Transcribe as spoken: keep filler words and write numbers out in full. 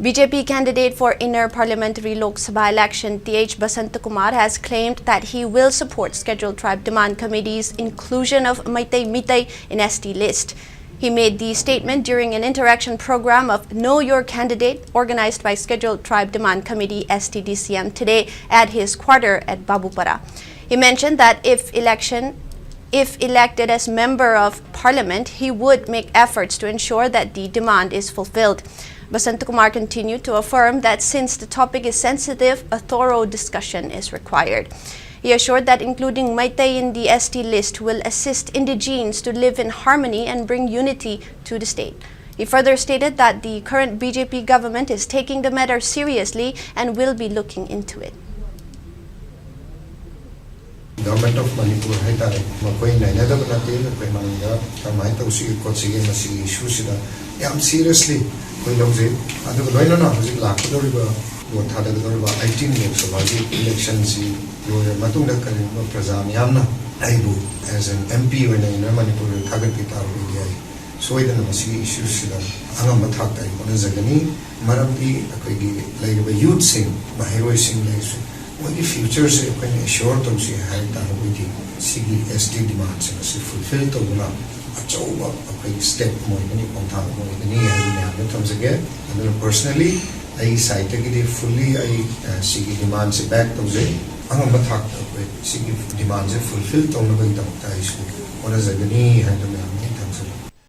B J P candidate for Inner Parliamentary Lok Sabha election T H Basanta Kumar has claimed that he will support Scheduled Tribe Demand Committee's inclusion of Meitei Meitei in S T list. He made the statement during an interaction program of Know Your Candidate, organized by Scheduled Tribe Demand Committee, S T D C M, today at his quarter at Babupara. He mentioned that if election, if elected as member of parliament, he would make efforts to ensure that the demand is fulfilled. Basanta Kumar continued to affirm that since the topic is sensitive, a thorough discussion is required. He assured that including Meitei in the S T list will assist indigenes to live in harmony and bring unity to the state. He further stated that the current B J P government is taking the matter seriously and will be looking into it. Government of Manipur ꯍꯥꯏꯇꯥꯔꯦ, ꯃꯈꯣꯏ ꯅꯩꯅꯗꯕ ꯅꯠꯇꯦ꯫ ꯑꯩꯈꯣꯏ ꯃꯅꯨꯡꯗ ꯀꯃꯥꯏꯅ ꯇꯧꯁꯤꯒꯦ ꯈꯣꯠꯁꯤꯒꯦ, ꯃꯁꯤꯒꯤ ꯏꯁꯨꯁꯤꯗ ꯌꯥꯝ ꯁꯤꯔꯤꯌꯁꯂꯤ ꯑꯩꯈꯣꯏ ꯂꯧꯖꯩ꯫ ꯑꯗꯨꯒ ꯂꯣꯏꯅꯅ ꯍꯧꯖꯤꯛ ꯂꯥꯛꯀꯗꯧꯔꯤꯕ ꯚꯣꯠ ꯊꯥꯗꯒꯗꯧꯔꯤꯕ ꯑꯩꯠꯇꯤꯟ ꯂꯣꯛ ꯁꯚꯥꯒꯤ ꯏꯂꯦꯛꯁꯟꯁꯤ ꯂꯣꯏꯔꯕ ꯃꯇꯨꯡꯗ ꯀꯔꯤꯒꯨꯝꯕ ꯄ꯭ꯔꯖꯥ ꯃꯤꯌꯥꯝꯅ ꯑꯩꯕꯨ as an M P ꯑꯣꯏꯅ ꯏꯟꯅꯔ ꯃꯅꯤꯄꯨꯔꯗ ꯊꯥꯒꯠꯄꯤ ꯇꯥꯔꯒꯗꯤ ꯑꯩ ꯁꯣꯏꯗꯅ ꯃꯁꯤꯒꯤ ꯏꯁꯨꯁꯤꯗ ꯑꯉꯝꯕ ꯊꯥꯛꯇ ꯑꯩ ꯍꯣꯠꯅꯖꯒꯅꯤ꯫ ꯃꯔꯝꯗꯤ ꯑꯩꯈꯣꯏꯒꯤ ꯂꯩꯔꯤꯕ ꯌꯨꯠꯁꯤꯡ, ꯃꯍꯩꯔꯣꯏꯁꯤꯡ ꯂꯩꯔꯤꯁꯦ, ꯃꯣꯏꯒꯤ ꯐ꯭ꯌꯨꯆꯔꯁꯦ ꯑꯩꯈꯣꯏꯅ ꯑꯦꯁ꯭ꯌꯣꯔ ꯇꯧꯁꯤ ꯍꯥꯏ ꯇꯥꯔꯒꯗꯤ ꯁꯤꯒꯤ S T ꯗꯤꯃꯥꯟꯁꯤꯡ ꯑꯁꯤ ꯐꯨꯜꯐꯤꯜ ꯇꯧꯗꯨꯅ ꯑꯆꯧꯕ ꯑꯩꯈꯣꯏꯒꯤ ꯁ꯭ꯇꯦꯞ ꯑꯃ ꯑꯣꯏꯒꯅꯤ, ꯈꯣꯡꯊꯥꯡ ꯑꯃ ꯑꯣꯏꯒꯅꯤ ꯍꯥꯏꯕ ꯃꯌꯥꯝꯗ ꯊꯝꯖꯒꯦ꯫ ꯑꯗꯨꯅ ꯄꯔꯁꯅꯦꯂꯤ ꯑꯩꯒꯤ ꯁꯥꯏꯠꯇꯒꯤꯗꯤ ꯐꯨꯜꯂꯤ ꯑꯩ ꯑ, ꯁꯤꯒꯤ ꯗꯤꯃꯥꯟꯁꯦ ꯕꯦꯛ ꯇꯧꯖꯩ꯫ ꯑꯉꯝꯕ ꯊꯥꯛꯇ ꯑꯩꯈꯣꯏ ꯁꯤꯒꯤ ꯗꯤꯃꯥꯟꯁꯦ ꯐꯨꯜꯐꯤꯜ ꯇꯧꯅꯕꯒꯤꯗꯃꯛꯇ ꯑꯩꯁꯨ ꯍꯣꯠꯅꯖꯒꯅꯤ ꯍꯥꯏꯕ ꯃꯌꯥꯝ